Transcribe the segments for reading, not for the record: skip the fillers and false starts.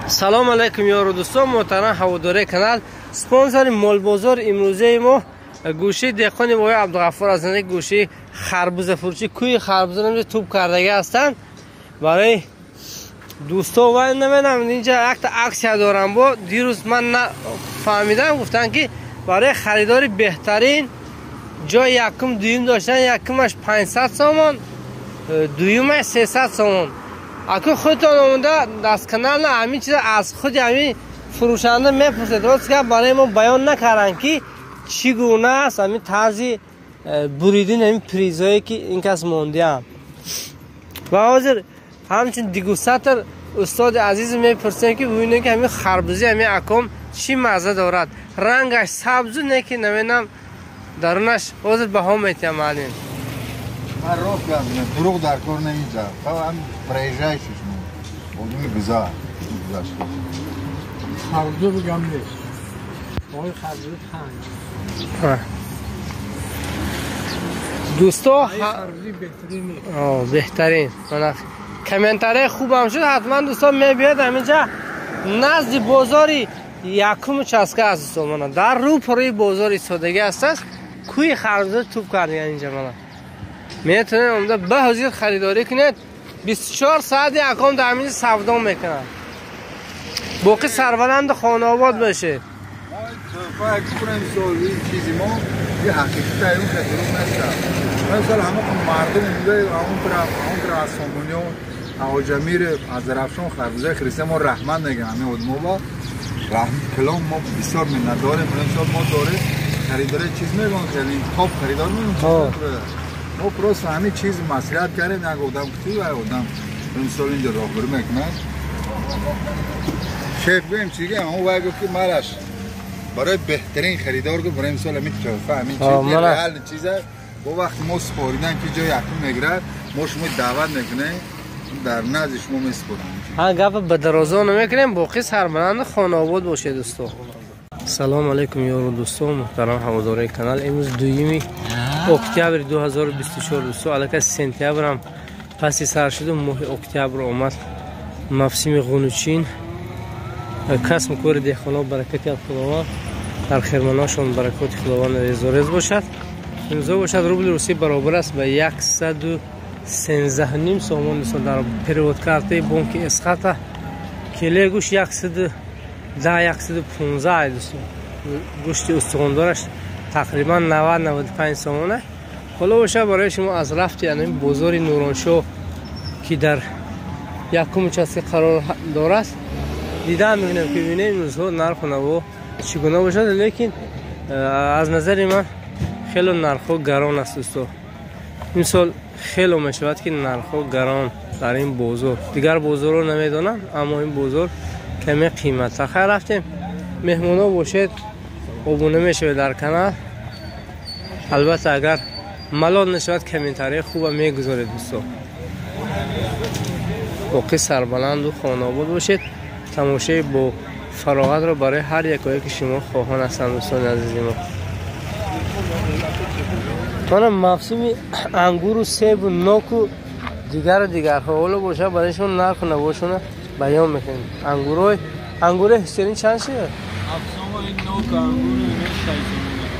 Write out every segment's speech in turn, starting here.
Салом алейкум ёру дӯстон, муҳтарам ҳаводораи канал. Спонсори молбозор имрӯзаи мо гӯшаи деҳқони вои Абдуғаффор аз гӯшаи харбузафурӯшӣ, кӯи харбуза туб кардагӣ ҳастанд барои дӯсто. Ва намедонам, инҷа якта аксия дорам, бо дирӯз ман нафаҳмидам, гуфтанд ки барои харидори беҳтарин ҷои якум дуюм доштан, якумаш 500 сомон, дуюмаш 300 сомон. Аку худтон омода даст канал на ҳамин чиза аз худи ҳамин фурӯшанда мепурсед. Рост гап, барои мо баён накарданд, ки чӣ гуна аст ҳамин тарзи буридин ҳамин призое, ки ин кас мондиам. Ва ҳозир ҳамчун дегустатор устоди азиз мепурсем, ки бубинем, ки ҳамин харбузи ҳамин аком чӣ мазза дорад. Рангаш сабзу не, ки намедонам, дарунаш ҳозир баҳо метиҳам, маълим. Ман рост гап мезанам, дурӯғ дар кор намеҷа. Ҳам проезжающий шумо одами гузар гузашта. Харбуза бигам нест, ой, харбуза танг. Дӯсто, беҳтарин комментарияи хубам шуд. Ҳатман, дӯстон, мебиёд, ҳаминҷа назди бозори якум участка аст, дӯстон. Мана, дар рӯпарои бозор истодагӣ ҳастааст, кӯи харбуза туб кардаган инҷа. Мана, метавонед омда ба ҳозир харидорӣ кунед. 24 соати аком дар ҳаминҷа савдо мекунад. Боқӣ сарбаланду хонаобод бошед. Чизи мо ҳақиқата дурӯғ нест. Мисол, ҳама мардум он тараф, он тараф, аз Сомониён, Ҳоҷамир, аз Зарафшон харбузаи хириста. Мо раҳмат мегӯям ҳамин одамоба, калом мо бисёр миннатдорем. Мисол, мо дорем харидори чиз мегӯям, хеле топ харидор мегӯям. Мо просто ҳамин чиз маслиҳат кардем, як одам кути ва одам, мисол, инҷо роҳбарӣ мекунад. Шеф гӯем, чӣ гӯем, он вай гуфт, ки мараш барои беҳтарин харидор гуфт, барои мисол ҳамин тӯҳфа, ҳамин чиз реал чиза. Бо вақти мо супоридан, ки ҷои якум мегирад, мо шумо даъват мекунем, дар назди шумо месупорам. Ҳа, гапа ба дарозо намекунем. Боқӣ сарбаланду хонаобод бошед, дӯсто. Салому алайкум, ёру дӯсто, муҳтарам ҳаводораи канал. Имрӯз 2 октябри 2024, дӯсто. Аллакай сентябрам паси сар шуду моҳи октябр омад. Мавсими ғуночин, касбу кори деҳқонҳо баракати аз Худованд, дар хирмонашон баракоти Худованд резорез бошад. Имрӯзо бошад, рубли русӣ баробар аст ба 113,5 сомон, мисол, дар перевод картаи бонки Эсхата. Килои гӯшт 110, 115, дӯсто. Гӯшти устухондораш тақрибан 90, 95 сомона. Ҳоло бошад, барои шумо аз рафти анами бозори Нуроншоҳ, ки дар якум участка қарор дорад, дида мекунем, ки бибинем имрӯзҳо нарху наво чӣ гуна бошад. Лекин аз назари ман хело нархҳо гарон аст, дӯсто. Имсол хело мешавад, ки нархҳо гарон дар ин бозор. Дигар бозорро намедонам, аммо ин бозор каме қиматтар. Хайр, рафтем. Меҳмонҳо бошед, обуна мешавед дар канал. Албатта, агар малол нашавад, комментарияи хуба мегузоред, дӯсто. Боқӣ сарбаланду хонаобод бошед. Тамошои бо фароғатро барои ҳар якое ки шумо хоҳон ҳастанд, дӯстони азизи мо. Мана, мавсими ангуру себу ноку дигару дигарҳо. Ҳоло бошад, барои шумо нарху навошона баён мекунем. Ангурҳои, ангури ҳусерин чанд шуд?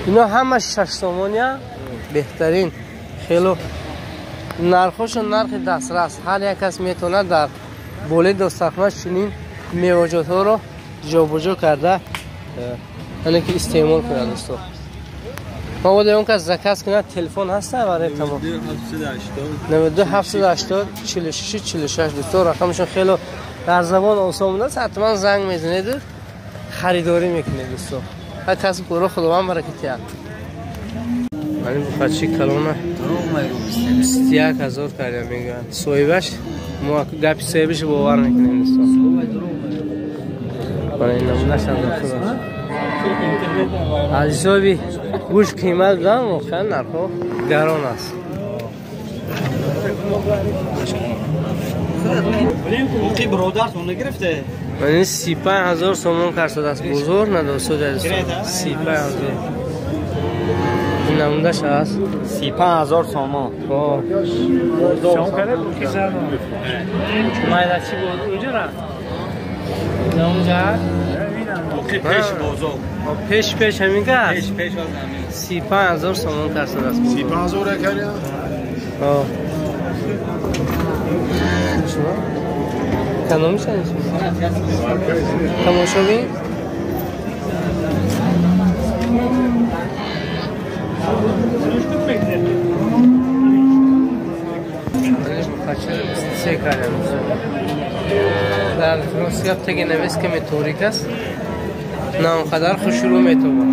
Ино ҳама 6 сомония. Беҳтарин, хело нархҳошон нархи дастрас. Ҳар як кас метавонад дар болои достархона чунин меваҷотҳоро ҷобаҷо карда, яъне ки истеъмол кунад, дӯсто. Мабодо он кас заказ кунад, телефон ҳаста барои тамом: 92 780 46 46. Дӯсто, рақамашон хело дар забон осон будааст. Ҳатман занг мезанеду харидорӣ мекунед, дӯсто. Ҳар касб коро Худованд баракат диҳад. Ани бухачи калона 21 000 карда мегӯянд соҳибаш. Мо гапи соҳибашо бовар мекунем, дӯсто. Мана, ин намунаш аз ҳисоби гӯшт қимат будан, воқеан нархҳо гарон аст. Ман 35 000 сомон карсадааст бозор надосуд, 35 000. Ин намудаш аст. 35 000 сомон. Майда чӣ буд, унҷо рафт. اونجا پیش بازار پیش پیش همین که پیش پیش از همین 35,000 سومان کرده است 35,000 کردی آه شما کدوم میشن تماشا بین در روسیه تگه نویس که میتوریک است نه اونقدر خوشرو میتوبه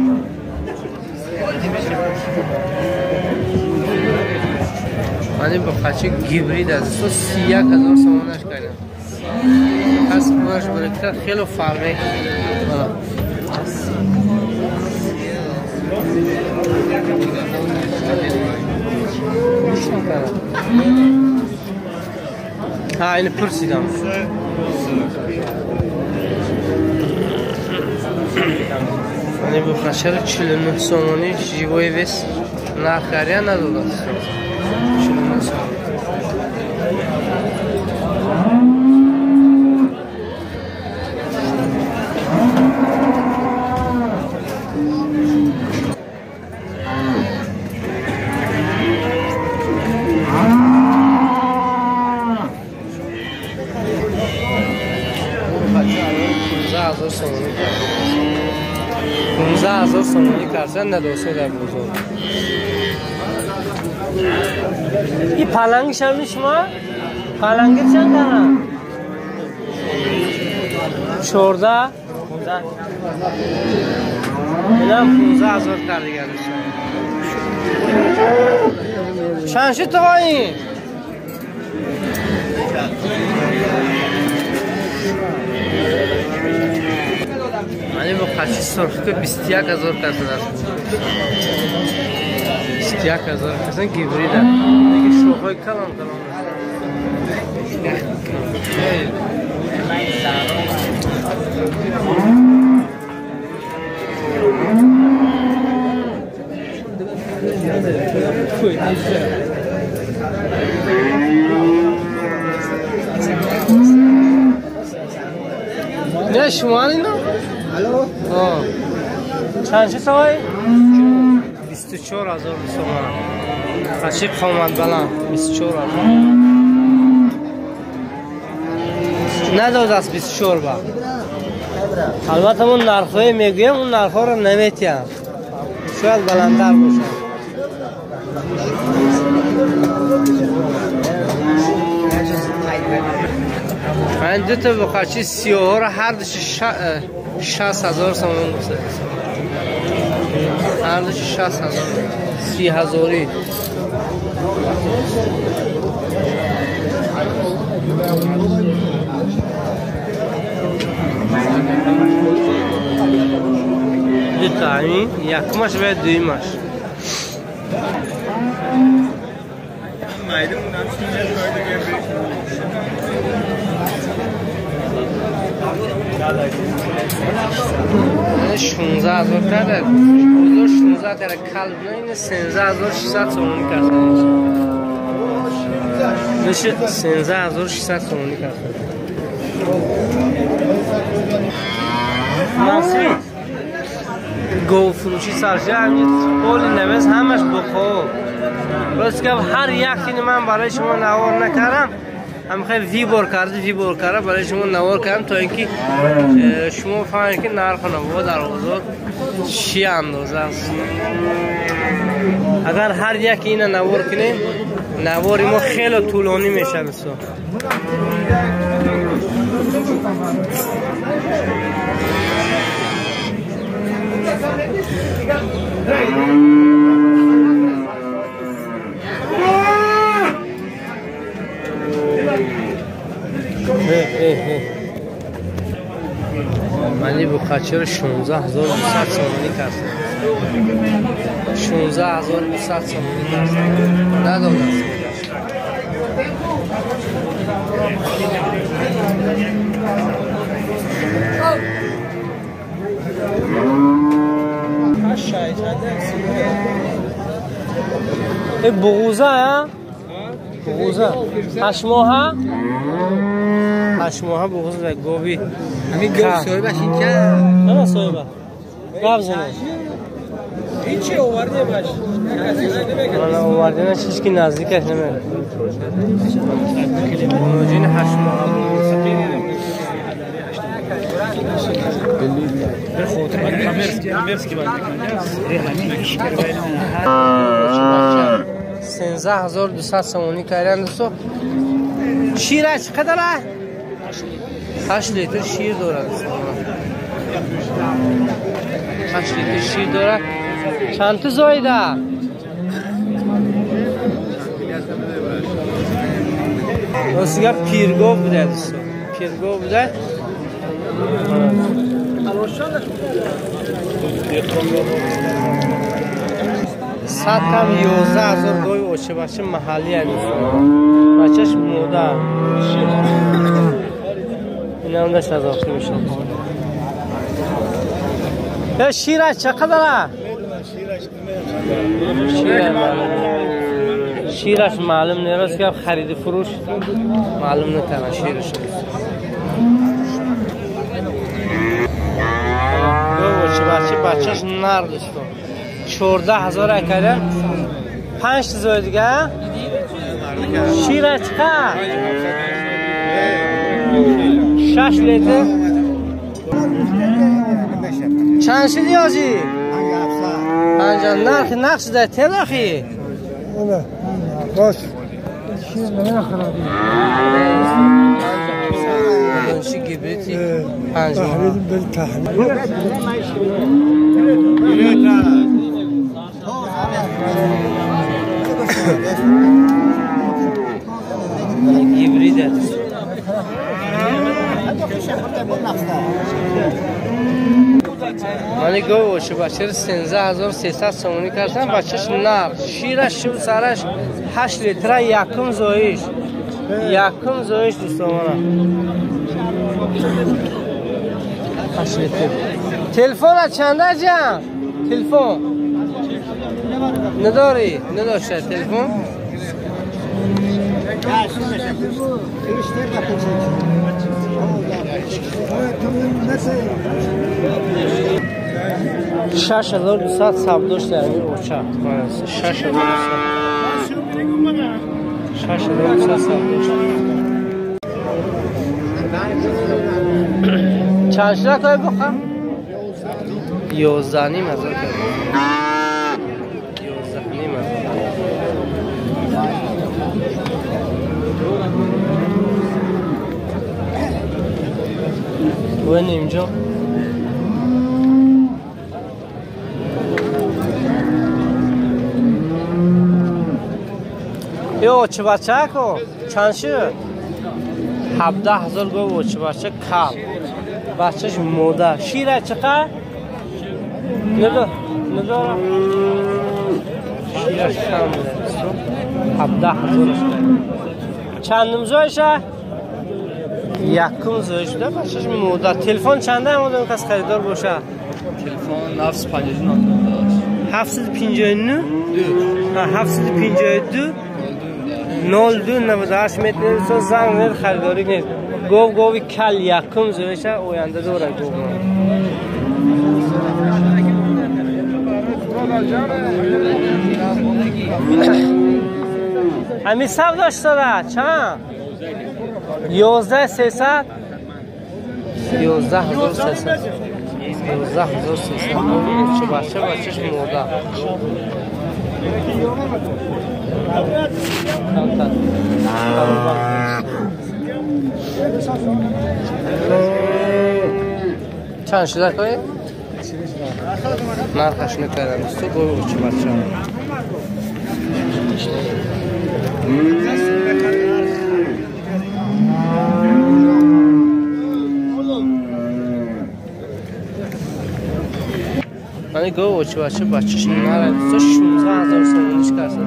من بخچه گیبرید از تو 31,000 سومانش کردم پس باش برکت خیلی فرقی ها اینو پرسیدم من بخچه 49 سومانی живой вес нарх кария надодад 49 сомон سومانی کرسن ندوسه در بزرگ این پلنگ شمی شما؟ پلنگ چند دارم؟ 14 اینم 15,000 کرده چند شد تو این؟ من با قشی سرخ که 21,000 کسد است 21,000 کسد گیبرید دیگه شوخای کلان کلان نه شما اینا؟ الو چند چه سوای؟ 24,000 سومان قشیق قامت بلند 24,000 نداد است 24 با البته اون نرخ‌های میگویم اون نرخ‌ها رو نمیتیم شاید بلندتر باشه من دو تا بخارچی سیاه رو هر دوش 60,000 سومان گفته هر دوش 60,000 30,000 دو تا همین یکمش و دویمش 16,000 کرده بزرگ 16 کرده کلب نه اینه 13,600 سومانی کرده میشه 13,600 سومانی کرده ناصر گو فروشی سرشه همین قول نویس همش بخو راست که هر یک من برای شما نوار نکردم هم خیلی ویبور کرده ویبور کرده برای شما نوار کردم تا اینکه شما فهمید که نرخ نوا در بازار چی اندازه است. اگر هر یک اینو نوار کنیم نوار ما خیلی طولانی میشه دوستان. منی بخچه رو 16,200 سومانی کرد 16,200 سومانی کرد ندادم بغوزه ها؟ بغوزه 8 ماه؟ 8 моҳа буғуз ва гови. Ҳамин гов соҳибаш инҷа? На соҳиба. Гап занед. Ҳеҷи овардемаш. Мана овардемаш ҳеҷ ки наздикаш намеяд. Муноҷини 8 моҳа буғуз. 13200 сомонӣ кардан дӯсто. Шираш чӣ қадар? 8 литр шир дорад. 8 литр шир дорад. Чанд то зоида? Ростига пиргов буда дӯсто. Пиргов буда. Сад кам 11000 гови очабачи маҳалли дӯсто. Бачаш мода. Инам дашт аз охир мешавад. Я шираш чӣ қадар? Шираш маълум нест, ки хариду фурӯш маълум накарда шираш. Бача бачаш нар дӯсто. 14000 акара 5 зои дига. Шираш чӣ? 6 литр. Чанд шуди ҳоҷӣ? 5. Нарх нақш дар телахи? Бош. Шир намехӯрад. Ши гибрити 5. Гибрид аст. Мани гов оши бачари 13300 сомонӣ кардам, бачаш нар, шираш шуд сараш 8 литра, якум зоиш. Якум зоиш дӯстон. 8 литр. Телефон чанда ҷан? Телефон надорӣ? Надошта телефон? 6200 сабдошт ами оча. 6200. 6200 сабдошт. Чанд шуда кой буха? 11.5 ҳазор. 11.5 ҳазор. Вон инҷо ё очи бачако чанд шуд? 17000 гов очи бача кал. Бачаш мода. Шира чӣ қадр? Надорам. Шираш кам буда. 17000. Чандум зоиша? Якум зоиш буда. Бачаш мода. Телефон чанда омадам кас харидор боша? Телефон 759. 759? 752 02 98 метавонед занг занед, харидорӣ кунед. Гов гови кал якум зоиша оянда дорад гов. Ҳамин савдош дора чанд? 11300. 11300. 11300. Чӣ бача бачаш мода. Чанд шуда кой? Нархаш накардам. Дӯсто гови очи бача. Мани гов очи бача бачаш нарад. Дӯсто 16000 сомониш карсад.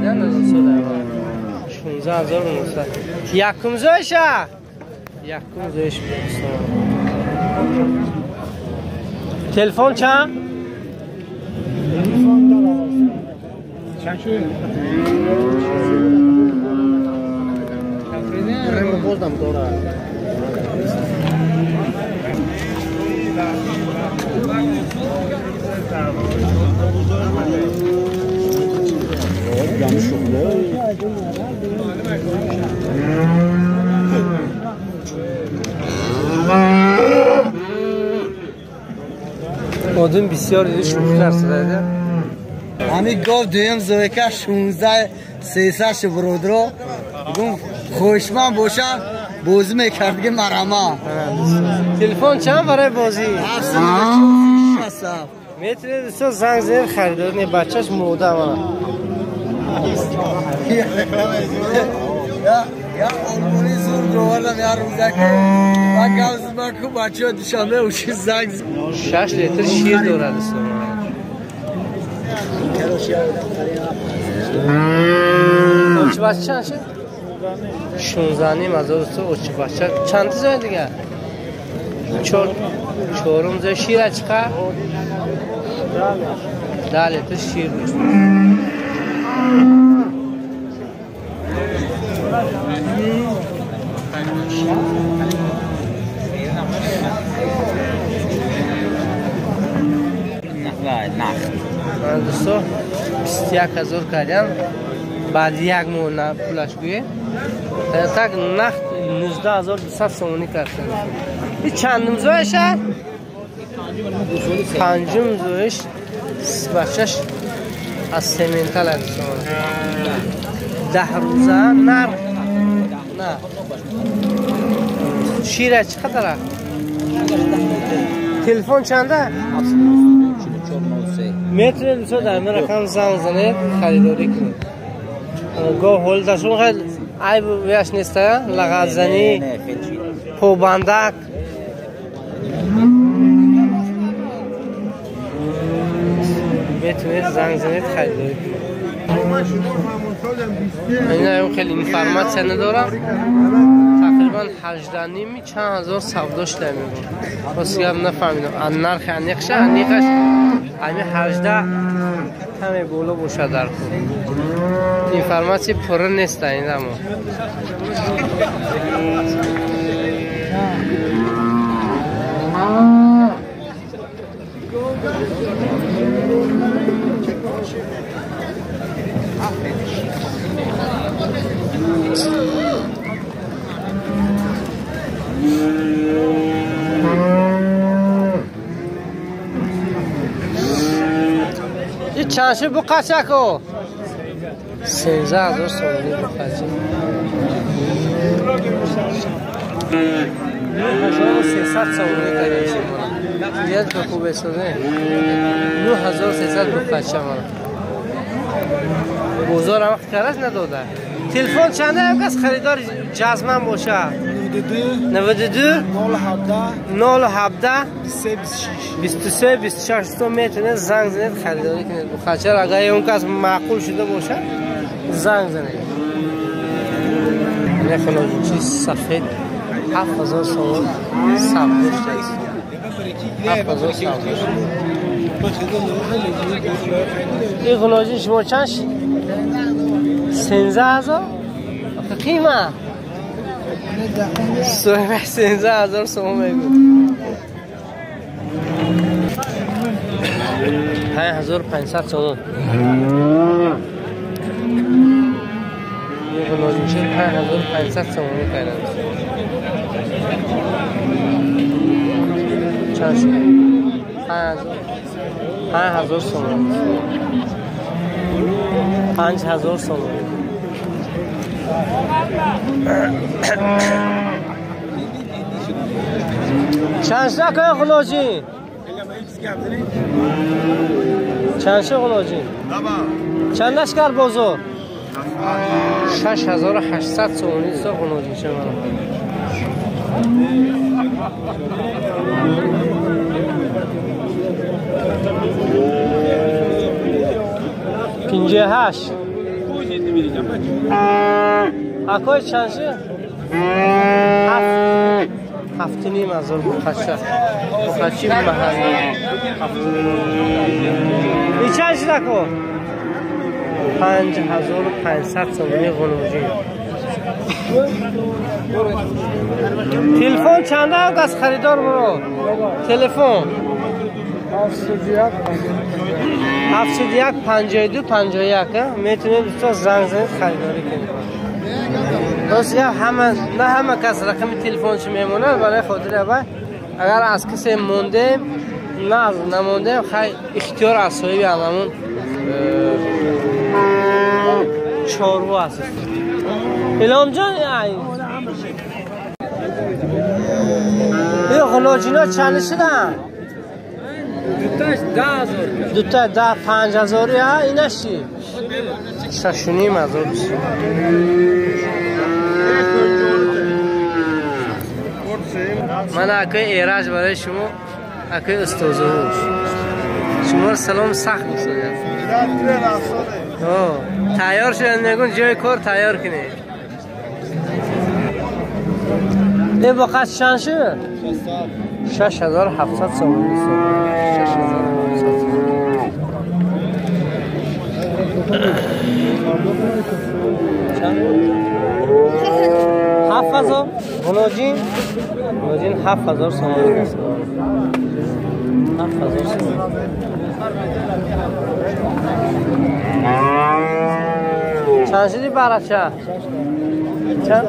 16900. Якум зоиша? Якум зоиш дӯстон. Телефон чанд? Чанд шуд? Одам бисёр диди шӯхӣ карда. Ҳамин гов дуюм зояка 16 300 бародаро. Гум хушман бошам бозӣ мекардги марама. Телефон чанд барои бозӣ? 767. Метавонед дӯстон занг занед харидор не бачаш мода мана. Я олмони зур довардам я рӯзак. Ба гавз ба ку бачаҳо душанбе уши занг. 6 литр шир дорад дӯстон. Очи бача чанд шуд? 16 ҳазор дӯстон очи бача. Чанд зоя дигар? Чорум зоя шира чӣ қадр? 10 литр шир дошт. Дӯсто 21 ҳазор кардям. Баъди як моҳ пулаш гӯе. Так нахт 19200 сомонӣ кардам. И чандум зояша? Панҷум зояш бачаш аз сементал аст. 10 рӯза нарх на. Шира чӣ қадар? Телефон чанда? Метавонед дӯстон дар ин рақам занг занед, харидорӣ кунед. Гоҳ ҳолаташон хеле айб вияш неста, лағаззанӣ, побандак. Метавонед занг занед, харидорӣ кунед. Ина хеле информатсия надорам. Тақрибан 18 чанд ҳазор савдо шуда мегӯям. Рост гап нафаҳмидам. Нархи аниқша, аниқаш ҳамин 18 каме боло бошад дар кор. Информатсия пурра нест ин амо. Чанд шуд бу қачако? 13 ҳазор сомонӣ бу қача. 9300 сомонӣ кардем шуморо. Дият ба хуб эсозе. 9300 бу қача мана. Бозор ҳам вақт караш надода. Телефон чанда як кас харидор ҷазман боша? 92 017 23 26 то метавонед занг занед, харидорӣ кунед. Бу қача агар он кас маъқул шуда бошад, занг занед. Ина хилоҷи сафед 7000 сомон савдо шудааст. 7000 савдо шуд. Ин ғулоҷи шумо чанд шуд? 13000? Қима? 13000 сомон мегӯ. 5500 сомон. Ин ғулоҷи 5500 сомонӣ карданд. Чанд шуд? 5000 сомон. 5000 сомон. Чанд шуд акои ғулоҷӣ? Чанд шуд ғулоҷӣ? Чанд лашкар бозор? 6800 сомонӣ со ғулоҷӣ шуморо. 58. Акои чанд шуд? 7,5 ҳазор бухача. Бухачи маҳаллӣ. 7,5. И чанд шуд ако? 5500 сомонӣ ғулоҷӣ. Телефон чанда аз харидор буро? Телефон 71 52 51 метавонед дӯстон занг занед, харидорӣ кунед. Рост гап ҳама на ҳама кас рақами телефоншо мемонад, барои хотири ава агар аз касе мондем Намондаем, хай ихтиёр аз соҳиби ҳамамон чорво аст. Иломҷон, ин ғулоҷино чанд шуданд? Дуташ 10,000. Дута 10 5,000 ҳа, инаш чи? 6,500. Ман акои Эраҷ барои шумо, акои устозуҳуш. Шуморо салом сахт гуфтодам. Тайёр шуданд, мегӯн ҷои кор тайёр кунед. Э бо қад чанд шуд? 6700 сомонӣ. 6700 сомонӣ. 7000 ғулоҷин, ғулоҷин 7000 сомонӣ аст. 7000 сомонӣ. Чанд шуди барача? Чанд?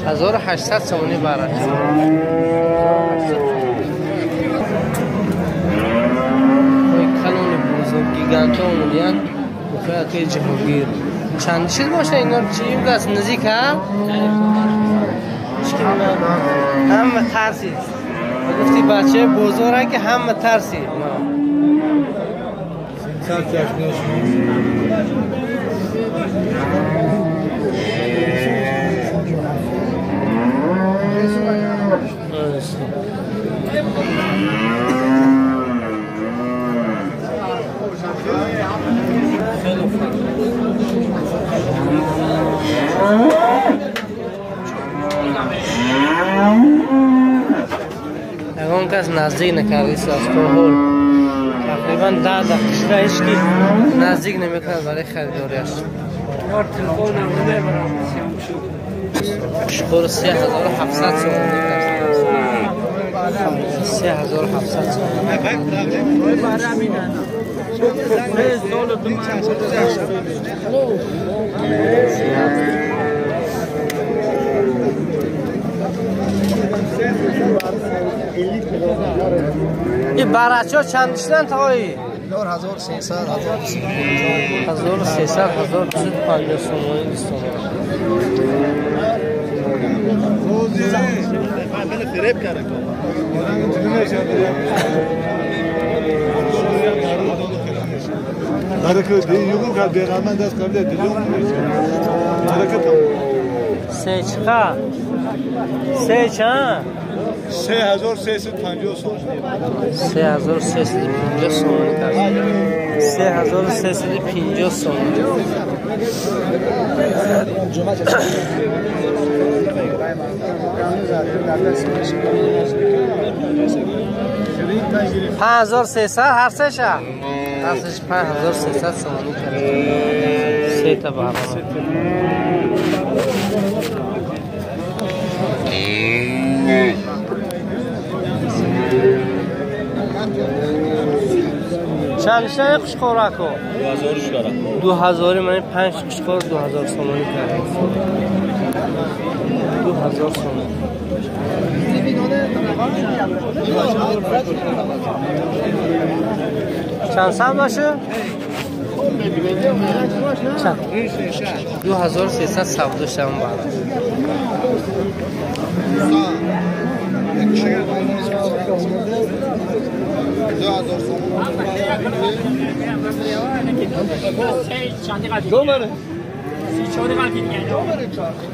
1800 сомонӣ барача. Калони бузург гигантҳо омадиянд. Бухои Ҷаҳонгир. Чанд шуд боша ино чи гас наздик ҳа? Ҳама тарсид. Гуфти бачаи бозора ки ҳама тарсид. Ягон кас наздик накардист аз то ҳол. Тақрибан 10 дақиқа ҳеҷ ки наздик намекунад барои харидориаш. Шукр 3700 сомонӣ кард. 3700 сомонӣ. Ин барачаҳо чанд шуданд тағои? 1300, 1300, 1250 сомонӣ дӯстон. Се чиқа? Се чанд? 3350 сомонӣ. 3350 сомонӣ кард. 3350 сомонӣ. 5300 ҳар сеша? Ҳар сеш 5300 сомонӣ кард. Се та баробар. Чанд шуд қушқорако? 2000 шуд. 2000 ман 5 қушқор 2000 сомонӣ кард. 2000 сомонӣ. Чанд сам бошад? Чанд? 2300 савдо шавам баъд.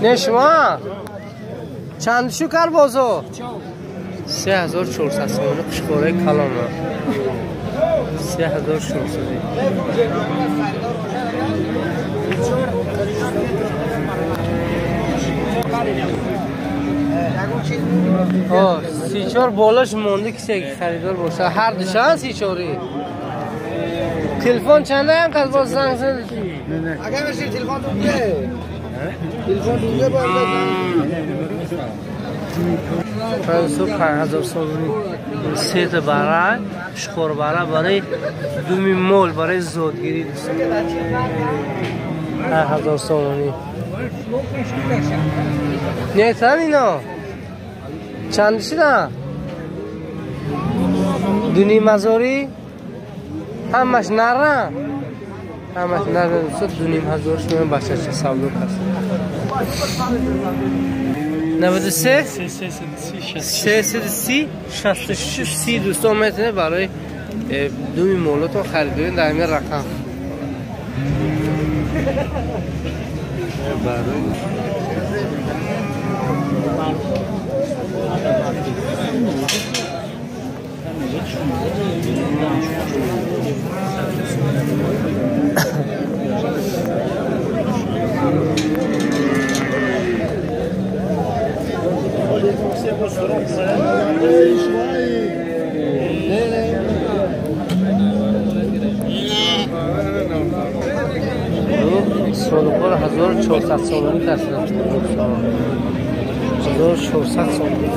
Не шумо? Чанд шу кар бозор? 3400 сомонӣ қушқораи калон. 3400. 34 болаш монда кисе харидор боша. Ҳар душан 34. Телефон чанда ҳам кас боз занг зад? Агар боши телефон дунге. Телефон дунге бояд занг. 5000 сомонӣ. Се та бара, шхор бара барои думи мол, барои зодгирӣ. 5000 сомонӣ. Не тан ино? Чанд шуда? 2,5 ҳазорӣ. Ҳамаш нара, ҳамаш нара дӯсто. 2,5 ҳазор шумо бачача савдо каст. 93 330 66 30. Дӯстон, метавонед барои думи молотон харидорӣ дар ҳамин рақам. Солукор 1400 сомонӣ касданд. 1400 сомонӣ.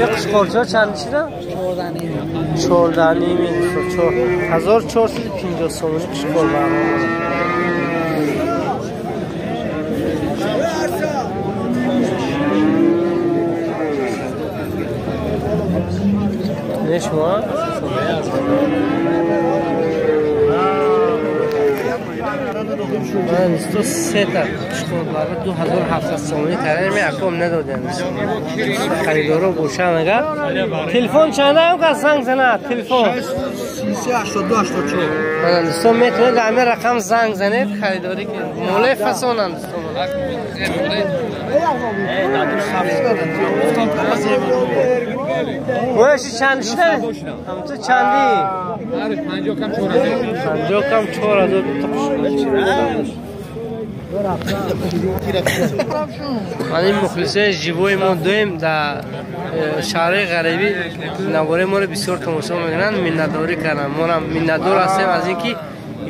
Як қушқорча чанд чида? 14,5. 1450 сомонӣ қушқор баромад. Не шумо? Ман дӯсто, сета қушқор бара 2700 сомонӣ кардем, яком надодем. Харидоро бошанд агар. Телефон чанда ам кас занг занад? Телефон 33 82 84. Мана дӯстон, метавонед дар ҳамин рақам занг занед, харидорӣ кунед. Молаи фасонанд, дӯстон. Ояши чанд шуда? Ҳамту чанди? 50 кам 4000 дута. Ман ин мухлисои живои мо доим дар шаҳрҳои ғарибӣ навораи моро бисёр тамошо мекунанд, миннатдорӣ карданд. Моам миннатдор ҳастем аз ин ки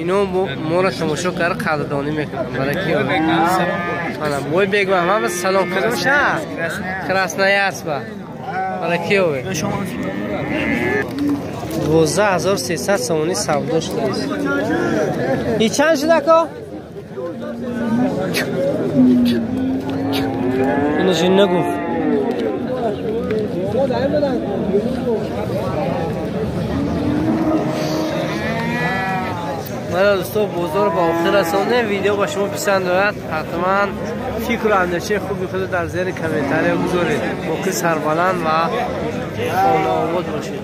ино моро тамошо карда, қадрдонӣ мекунанд. Бараки бой бегмаҳмад, салом. Кадом шаҳр? Красноярск. Ба бараки ове. 12 300 сомонӣ савдо шудааст. И чанд шуда, ко? Инаши нагуфт. Мана дӯсто, бозор ба охир расондем. Видео ба шумо писанд ояд, ҳатман фикру андешаи хуби худро дар зери комментария гузоред. Боқӣ сарбаланд ва хонаобод бошед.